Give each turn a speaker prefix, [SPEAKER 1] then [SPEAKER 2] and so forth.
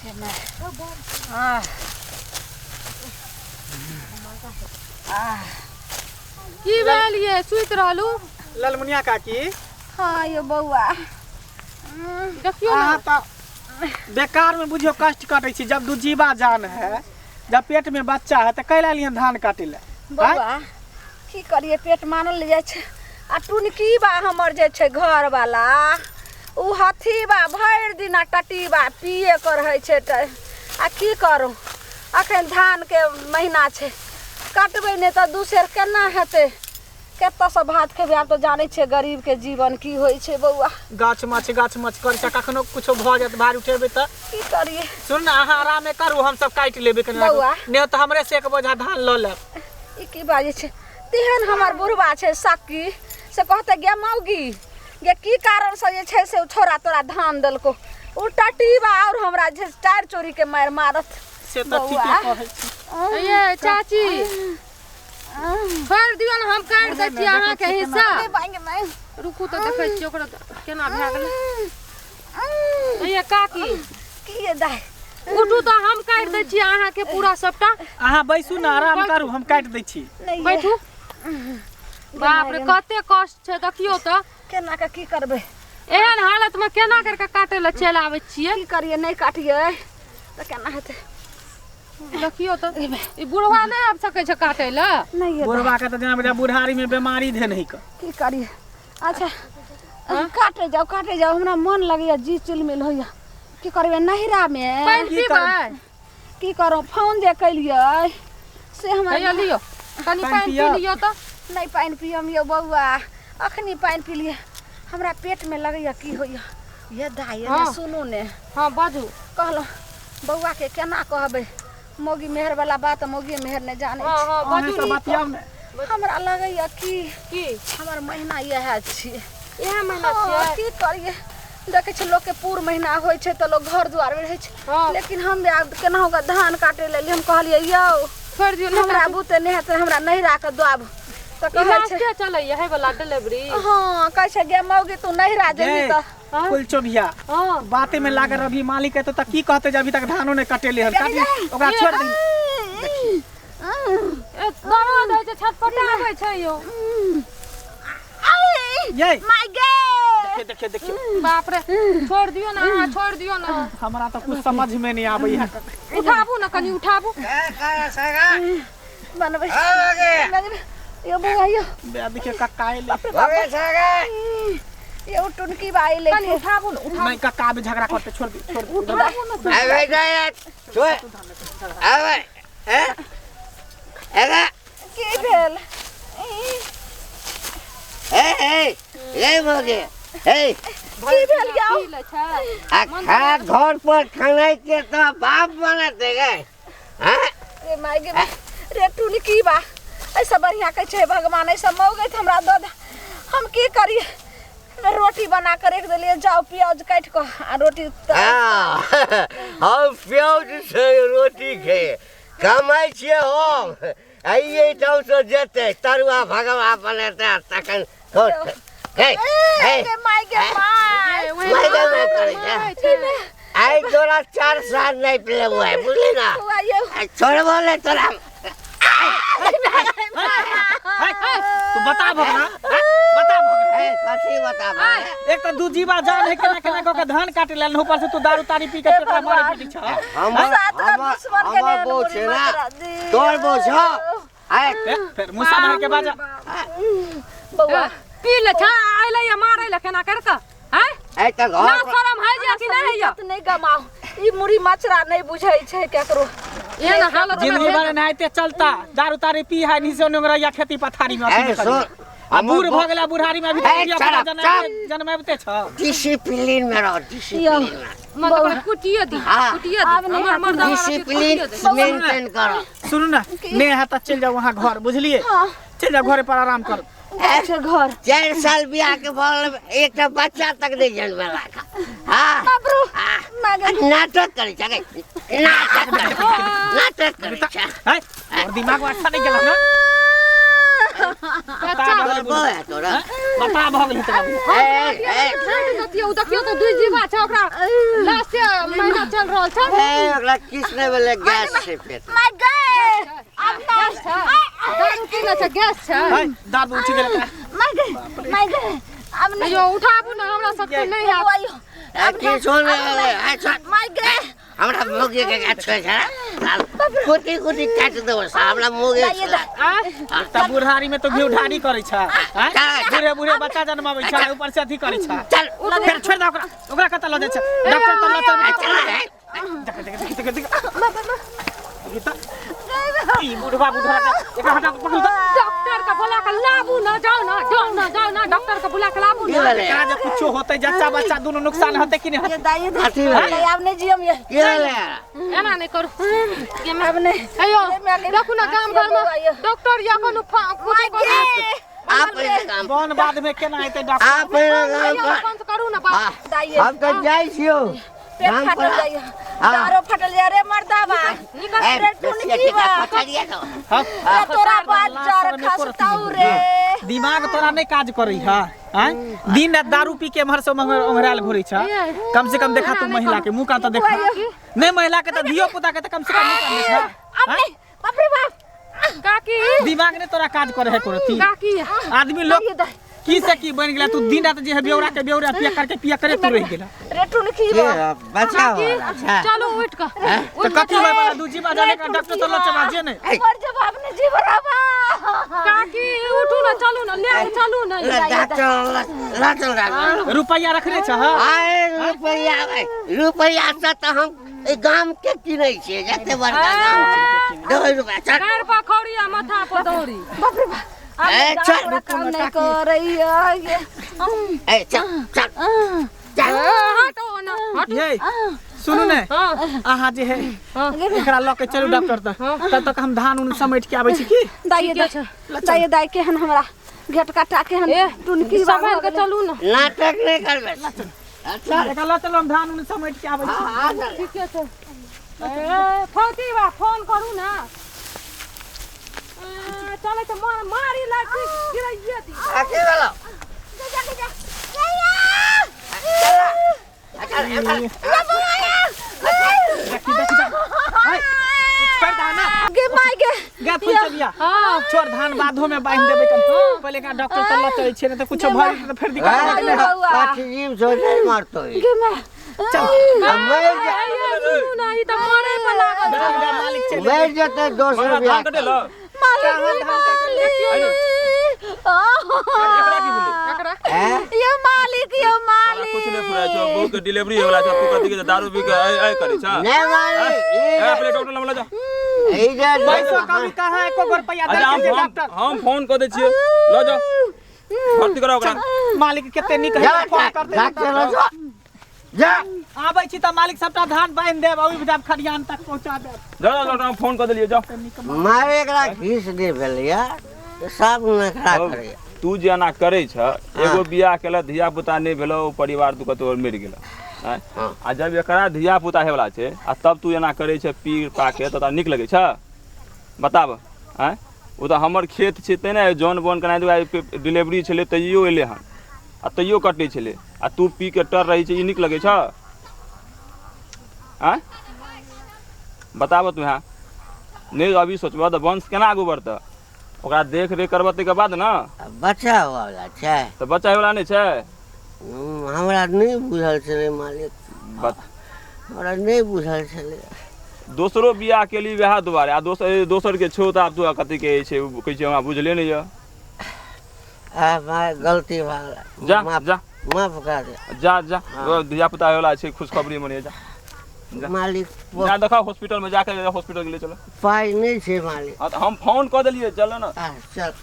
[SPEAKER 1] आह आह
[SPEAKER 2] की भेल ये सुति रहलू
[SPEAKER 3] ललमुनिया काकी
[SPEAKER 1] हाँ यो बौआ
[SPEAKER 2] देखियौ ने
[SPEAKER 3] अहाँ तऽ बेकार में बुझियौ कष्ट काटै छी जब दू जीवा जान है जब पेट में बच्चा है तऽ कैला लियन धान काटै लए
[SPEAKER 1] बौआ की करिए पेट मानल जाइ छै आ टुनकी बा हमर जे छै घरवाला ओ हथी बा भरि दिना टटीबा पिए कर रहै छै तऽ आ की करू अखन धानके महीना छै कटबै नहि तऽ दू सेर केना हेतै कतऽसँ भात खेबै आब तऽ जानै छियै गरीबके जीवन की होइ छै बौआ
[SPEAKER 3] गाछ मछ गाछ मछ करै छै कखनो कुछो भऽ जायत भार उठेबै तऽ
[SPEAKER 1] की करिए
[SPEAKER 3] सुन ने अहाँ आरामे करू हम सब काटि लेबै कनि
[SPEAKER 1] बौआ।
[SPEAKER 3] नहि तऽ हमरे से एक बोझा धान लऽ लेब
[SPEAKER 1] ई की बाजै छै तेहन हमर बुढ़बा छै सकी से कहतै गे मौगी गे की कारणसँ जे छै से ओ छोड़ा तोरा धान देलको ओ टटीबा आओर हमरा जे टायर चोरीके मारि मारत
[SPEAKER 3] से तऽ
[SPEAKER 1] बौआ।
[SPEAKER 3] ठीके कहै छी
[SPEAKER 2] ये चाची छोड़ि दियौ ने हम काटि दै छी अहाँके हिस्सा रुकू तऽ देखै छियै ओकरा केना भए गेलै ये काकी
[SPEAKER 1] की ये दाइ
[SPEAKER 2] उठू तऽ हम काटि दै छी अहाँके पूरा सबटा
[SPEAKER 3] अहाँ बैसू ने आराम करू हम काटि दै छी
[SPEAKER 1] नहि ये,
[SPEAKER 2] बैठू बाप रे कते कष्ट छै देखियौ तऽ
[SPEAKER 1] केना कऽ की करबै
[SPEAKER 2] एहन हालत में केना करके काटे लए चलि आबै छियै
[SPEAKER 1] की करियै नहि काटियै तऽ केना हेतै
[SPEAKER 2] देखियौ तऽ ई बुढ़वा नहि आबि सकै छै काटे लए
[SPEAKER 1] नहि ये दाइ,
[SPEAKER 3] बुढ़वा के तऽ जेना बुझा बुढ़ारी में बीमारी धेन है कऽ
[SPEAKER 1] की करियै अच्छा काटे जाउ काटे जाउ हमरा मन लगैया जी चिलमिल होइया की करबै नैहरामे
[SPEAKER 2] पानि
[SPEAKER 3] की
[SPEAKER 2] पीबै
[SPEAKER 1] की करू फोन जे केलियै से हमरा
[SPEAKER 2] हैया लियौ कनि
[SPEAKER 3] पानि
[SPEAKER 2] पानि पी
[SPEAKER 3] पियब?
[SPEAKER 2] लियौ तऽ
[SPEAKER 1] नहि पानि पियम यौ बौआ अखनी पानि पी लियै हमरा पेटमे लगैया की होइया ये दाइ ये ने
[SPEAKER 2] हँ।
[SPEAKER 1] सुनू ने
[SPEAKER 2] हँ बाजू
[SPEAKER 1] कहलहुँ बौआके केना कहबै मौगी मेहर वाला बात मौगी मेहर नहि जानै
[SPEAKER 2] हँ
[SPEAKER 1] छै
[SPEAKER 2] हँ
[SPEAKER 3] अहाँ
[SPEAKER 2] बाजू
[SPEAKER 3] सब बतियाउ ने
[SPEAKER 1] हमरा लगैया की
[SPEAKER 2] की
[SPEAKER 1] हमर महीना इएह छियै
[SPEAKER 2] इएह महीना
[SPEAKER 1] हँ,
[SPEAKER 2] छियै
[SPEAKER 1] की करियै देखै छियै लोकके पूर महीना होइ छै तऽ लोक घर दुआरमे रहै छै
[SPEAKER 2] हँ।
[SPEAKER 1] लेकिन हम जे आब केनाहु कऽ धान काटै लेल हम कहलियै यौ
[SPEAKER 2] छोड़ि दियौ नहि
[SPEAKER 1] हमरा बुते नहि हेतै हमरा नैहरा कऽ दुआब तऽ
[SPEAKER 2] ई
[SPEAKER 1] कहै छै
[SPEAKER 2] लास्टे चलैया है वाला डिलीवरी
[SPEAKER 1] हँ कहै छै गे मौगी तू नैहरा जेबही
[SPEAKER 3] ये
[SPEAKER 1] तऽ
[SPEAKER 2] हँ
[SPEAKER 3] कुलचो भैया
[SPEAKER 2] हँ
[SPEAKER 3] बाते में लागल अभी मालिक एतो तऽ की कहते जे अभी तक धानो नहि कटेले हन काटि ओकरा छोड़ दी
[SPEAKER 2] ए दर्द होइ छै छटपटाबै छै यौ
[SPEAKER 3] ये
[SPEAKER 1] माय गे
[SPEAKER 3] देखिए देखिए देखिए
[SPEAKER 2] बाप रे छोड़ि दियौ ने अहाँ छोड़ि दियौ ने
[SPEAKER 3] हमरा तऽ कुछ समझ में नहीं आबै है
[SPEAKER 2] उठाबू ने कनि उठाबू
[SPEAKER 1] बनबै बनबै। यौ बौआ यौ
[SPEAKER 3] बे देखिए कक्का एले
[SPEAKER 1] यौ टुनकी बाई ले
[SPEAKER 2] कनि उठाबू ने उठाबू
[SPEAKER 3] नहीं कक्का अभी झगड़ा करते छोड़ दी छोड़ दी
[SPEAKER 2] उठाबू ने
[SPEAKER 1] की भेल की भेल यौ
[SPEAKER 2] पी लै छै
[SPEAKER 4] घर पर खाना के तो बाप बनते गए हाँ
[SPEAKER 1] रे माय गे रे टुनकी बा ऐसा बढ़िया कहै छै भगवान ऐसा मौगैत हमरा दऽ दे हम की करियै रोटी बना कर रख देलियै जाउ प्याज काटि कऽ आ रोटी तऽ
[SPEAKER 4] हाँ, हम प्याज से रोटी खे कमाइ छियै हम आ ई एहिठामसँ जेतै तरुआ भगवा बनेतै आ तखन खोट हे हे
[SPEAKER 1] गे माय गे माय
[SPEAKER 4] माय गे माय करै छै आइ तोरा चार साल नहि पिलेबो है बुझली ना
[SPEAKER 1] बौआ यौ
[SPEAKER 4] आ छोड़बो नहि तोरा
[SPEAKER 3] तू बता भगना बता भगना
[SPEAKER 4] ए कथी बताबऽ
[SPEAKER 3] एक तऽ दू जीवा जान है केना केना कऽ के धान काटे लेल ऊपर से तू दारू तारी पी के पेटवा मारे पीटी छ
[SPEAKER 4] हमर
[SPEAKER 1] सात गो
[SPEAKER 4] हमर
[SPEAKER 1] दुश्मन के
[SPEAKER 4] हमर
[SPEAKER 1] नेन
[SPEAKER 4] बो
[SPEAKER 1] मुड़ी
[SPEAKER 4] छै ना
[SPEAKER 1] मत दी।
[SPEAKER 4] तोर बो छौ आइ
[SPEAKER 3] फेर मुसा मार के बाजा
[SPEAKER 1] बौआ
[SPEAKER 2] पी ले छै अइलै या मारै लए केना कर कऽ आँय
[SPEAKER 4] आइ तऽ
[SPEAKER 2] ना
[SPEAKER 4] घर पर
[SPEAKER 2] शरम है जे कि नहि है
[SPEAKER 1] इज्जत नहि गमाउ ई मुड़ी मचरा नहि बुझै छै केकरो
[SPEAKER 2] एहन हालत में
[SPEAKER 3] जिंदगी भर एनाहिते चलता दारू तारी पी है निसे ओंगरैया खेती पथारी में अथी
[SPEAKER 4] ए
[SPEAKER 3] में
[SPEAKER 4] सुन
[SPEAKER 3] करी। आ बूढ़ भऽ गेला बुढ़ारी में अभी तक
[SPEAKER 4] ए,
[SPEAKER 3] धिया
[SPEAKER 4] चल,
[SPEAKER 3] पुता
[SPEAKER 4] चल।
[SPEAKER 3] जनमेबते छ
[SPEAKER 4] डिसिप्लिन में रहो डिसिप्लिन में
[SPEAKER 2] मन तऽ कुटिए दी
[SPEAKER 4] हाँ।
[SPEAKER 2] कुटिए दी
[SPEAKER 1] आब नहि
[SPEAKER 2] हमर मर्दाना रहती तऽ
[SPEAKER 4] डिसिप्लिन
[SPEAKER 2] कुटिए दी
[SPEAKER 4] मेंटेन करो
[SPEAKER 3] सुनू ना ने है तऽ चलि जाउ वहाँ घर बुझलिए
[SPEAKER 1] हाँ।
[SPEAKER 3] चलि जाउ घरे पर आराम करू
[SPEAKER 1] जाइ छै घर
[SPEAKER 4] 4 साल बियाह के भऽ गेल एकटा बच्चा तक नहि जनमेलक हाँ
[SPEAKER 1] बाप रो
[SPEAKER 4] हाँ।
[SPEAKER 1] माय गे
[SPEAKER 4] नाटक करै छै गे नाटक करै छै नाटक करै छै
[SPEAKER 3] है तोहर दिमाग में अच्छा नहीं गेल ना
[SPEAKER 2] बच्चा
[SPEAKER 4] तोर बो है तोरा
[SPEAKER 3] बता भऽ गेल तोरा
[SPEAKER 4] ए ए
[SPEAKER 2] ठाक दैतियै, ओ देखियौ तऽ दुइ जीवा छै ओकरा लास्टे महीना चल चल रहल छै
[SPEAKER 4] ए ओकरा किछ नहि भेलै गैस छै पेट
[SPEAKER 1] my गए अब
[SPEAKER 2] गैस छै दारू पीने छै गैस छै
[SPEAKER 3] है दाँत उठि गेल
[SPEAKER 1] my गए my गए अब नहीं
[SPEAKER 2] अयो उठाबू ने हमरा सबके नहि हैत
[SPEAKER 1] आइयो
[SPEAKER 4] ए किछो नहि भेलै अच्छा
[SPEAKER 1] my गए
[SPEAKER 4] हमरा मोगे के गाछ छै कुटी कुटी काटि देबो हमरा मोगे छै
[SPEAKER 2] आँय
[SPEAKER 3] तऽ बुढ़ारी में तो घी ढारी करै छै आँय? बूढ़े बूढ़े बच्चा जन्माबै छै ऊपर से अथी करै छै
[SPEAKER 4] चल
[SPEAKER 3] फेर छोड़ि दे ओकरा ओकरा कतऽ लऽ जाइ छै डॉक्टर तऽ लऽ चल
[SPEAKER 4] चल
[SPEAKER 3] देख देख देख देख देख ई तऽ ई बुढ़वा बुढ़वा के एकरा हटा पकड़ तऽ
[SPEAKER 2] डॉक्टर के बोला के लाबू ना जाओ ना जाओ ना जाओ ना डॉक्टर के बुला के लाबू
[SPEAKER 4] की
[SPEAKER 2] ना
[SPEAKER 4] भेलै
[SPEAKER 3] एकरा जे कुछो होतै जच्चा बच्चा दुनू नुकसान होतै कि नहि
[SPEAKER 1] ये
[SPEAKER 3] होतै
[SPEAKER 1] दाई
[SPEAKER 4] अथी भेलै
[SPEAKER 1] दाई अब नहीं जियम ये
[SPEAKER 4] की भेलै
[SPEAKER 2] एना नहि करू
[SPEAKER 1] अब नहीं
[SPEAKER 2] अयो देखू ना गाम घर में डॉक्टर या कोनो
[SPEAKER 1] my गए
[SPEAKER 4] आप पहिले काम
[SPEAKER 3] बन बाद में केना हेतै डॉक्टर
[SPEAKER 4] आप पहिले काम कर
[SPEAKER 2] बंद करू ना बाप
[SPEAKER 1] दाई
[SPEAKER 4] हम तऽ जाइ छियौ
[SPEAKER 1] पेट
[SPEAKER 4] गाम
[SPEAKER 1] फाटल
[SPEAKER 4] पर
[SPEAKER 1] जाइए
[SPEAKER 4] हाँ।
[SPEAKER 1] दारो फाटल जाइए रे मर्दाबा
[SPEAKER 4] ए,
[SPEAKER 1] रे टुनकी बा
[SPEAKER 3] हाँ
[SPEAKER 1] रे तोरा बाजार खसताऊ रे
[SPEAKER 3] दिमाग तोरा नहि काज करै है आँय दिन रात दारू पी के एम्हर से ओम्हर ओंघरायल घुरै छ कम से कम देखा तू महिला के मुँह कान तऽ देखा नहि महिला के तऽ धियो पुता के तऽ कम से कम मुँह कान देखा
[SPEAKER 1] अब नहीं बाप रे बाप
[SPEAKER 2] काकी
[SPEAKER 3] दिमाग नहि तोरा काज करे है कोरती
[SPEAKER 2] काकी
[SPEAKER 3] आदमी लोग की से की बन गेला तू दिन रात जे है बेवड़ा के बेवड़ा पिया करके पिया करे तू रह गेला
[SPEAKER 1] रे टुनकी
[SPEAKER 4] के
[SPEAKER 1] बा
[SPEAKER 4] बच्चा वाला छै
[SPEAKER 2] चलू उठ के
[SPEAKER 3] तऽ कथी होय वाला दू जीवा जाने का डॉक्टर तऽ लऽ चला जे नहि
[SPEAKER 1] मर जब आपने जीव रबा
[SPEAKER 2] काकी उठू ना चलू ना ले चलू ना
[SPEAKER 4] ले डॉक्टर ल चल डॉक्टर
[SPEAKER 3] रुपैया रखने छ
[SPEAKER 4] आए रुपैआ रुपैआ से तऽ हम एहि गाम के किनै छियै जते बड़का गाम छै देबै रुपैआ चल
[SPEAKER 2] पैर पर खौरी आ माथा पर दौरी
[SPEAKER 1] बाप रे बाप अब
[SPEAKER 4] ए, चल,
[SPEAKER 1] दारू काम नहीं करैया ये
[SPEAKER 4] ए चल चल चल
[SPEAKER 2] हटो ना हटो
[SPEAKER 3] ये सुनू ने
[SPEAKER 2] हाँ
[SPEAKER 3] अहाँ जे है
[SPEAKER 2] हाँ
[SPEAKER 3] एकरा लऽ के चलू डॉक्टर तक तब तक हम धान उन समेट के आबै छी की
[SPEAKER 1] दाई दाई दाई दाई केहन हमरा घेट काटा केहन
[SPEAKER 2] ए
[SPEAKER 1] टुनकी बा
[SPEAKER 2] संभाल के चलू ना
[SPEAKER 4] नाटक नहि करबै चल
[SPEAKER 3] एकरा लऽ चलू हम धान उन समेट के आबै छी
[SPEAKER 4] आ चल
[SPEAKER 2] ठीके छै ए फौती बा फोन करू ना ए, चलै तऽ मारी लाठी गिराइए दी
[SPEAKER 4] आ की भेलौ
[SPEAKER 3] देखी देखी जा हाय छोड़ धान ना
[SPEAKER 1] गे माय गे
[SPEAKER 3] गे फूल चलिया
[SPEAKER 2] हाँ
[SPEAKER 3] छोड़ धान बाधो में बांध देबै कन पहिले एकरा डॉक्टर तऽ लऽ चलै छियै नहि तऽ कुछो भऽ जेतै तऽ फेर दिक्कत भऽ जेतै।
[SPEAKER 4] पाछी जीव छौ नहि मरतौ ई।
[SPEAKER 1] गे माय
[SPEAKER 3] चल
[SPEAKER 4] आ मरि जा
[SPEAKER 2] ए, सुनू ना ई तऽ मरे पर लागल
[SPEAKER 3] बड़ा बड़ा मालिक चलि
[SPEAKER 4] मरि जेतै दोसर
[SPEAKER 5] हमरा
[SPEAKER 4] बियाह
[SPEAKER 5] धान कटेलक
[SPEAKER 1] मालिक मालिक
[SPEAKER 5] एकरा की भेलै
[SPEAKER 2] एकरा
[SPEAKER 4] हैं?
[SPEAKER 1] यो मालिक यो
[SPEAKER 5] तोरा
[SPEAKER 1] मालिक
[SPEAKER 5] कुछ नहि फुराइ छौ बहू के डिलीवरी होय वला छौ तू कथी के दारू पी के ऐ ऐ करै छ
[SPEAKER 4] नहि मालिक
[SPEAKER 5] ए
[SPEAKER 4] ई
[SPEAKER 5] पहिले डॉक्टर लग लऽ जा
[SPEAKER 4] ई जे
[SPEAKER 3] पैसो कमी कहाँ एको गो रुपैआ
[SPEAKER 5] अच्छा
[SPEAKER 3] देलकै जे
[SPEAKER 5] हम
[SPEAKER 3] डॉक्टर
[SPEAKER 5] हम फोन कऽ दै छियै लऽ जाओ भर्ती कराओ ओकरा
[SPEAKER 3] मालिक कते नीक
[SPEAKER 4] जा
[SPEAKER 3] है फोन करते
[SPEAKER 4] डॉक्टर लग जा जा
[SPEAKER 3] आबै छी तऽ मालिक सबटा धान बान्हि देब ओहि जाब खरियान तक पहुँचा देब
[SPEAKER 5] जा जा डॉक्टर हम फोन कऽ देलियै जाओ
[SPEAKER 4] मारे एकरा घीस नहि भेलैया सब नखरा करैया
[SPEAKER 5] तू जे एना करै छ एगो बियाह केलक धिया पुता नहि भेलौ ओ परिवार तू कतौ मरि गेल आँय?
[SPEAKER 4] हाँ।
[SPEAKER 5] आ जब एकरा धिया पुता होयवला छै आ तब तू एना करै छ पी पा के तऽ तोरा नीक लगै छ बताब आँय ओ तऽ हमर खेत छै तेँ ने जन बन केना डिलीवरी छलै तैयो एलै हन आ तैयो कटै छलै आ तू पी के टर रहै छै ई नीक लगै छ आँय बताबऽ तू यहाँ नहि अभी सोचबह तऽ वंश केना आगू बढ़तऽ ओकरा देख रेख करबह ताहिके बाद ने
[SPEAKER 4] बच्चा होवला छै
[SPEAKER 5] तऽ बच्चा होयवला नहि छै
[SPEAKER 4] हमरा नहि बुझल छलै मालिक हमरा नहि बुझल छलै
[SPEAKER 5] दोसरो बियाह केली वएह दुआरे आ दोसर दोसरके छौ तऽ आब तू कथी कहै छै कहै छै हमरा बुझले नहि यऽ
[SPEAKER 4] आ भाइ गलती भऽ गेल
[SPEAKER 5] जा
[SPEAKER 4] माफ
[SPEAKER 5] जा
[SPEAKER 4] माफ कर दे
[SPEAKER 5] जा जा धिया पुता होयवला छै खुशखबरी मने जा जा।
[SPEAKER 4] मालिक
[SPEAKER 5] जा देखा हॉस्पिटल में जाके हॉस्पिटल गेलै चलो
[SPEAKER 4] पाइ नहि छै मालिक
[SPEAKER 5] हाँ तऽ हम फोन कऽ देलियै चल ने
[SPEAKER 4] आ चल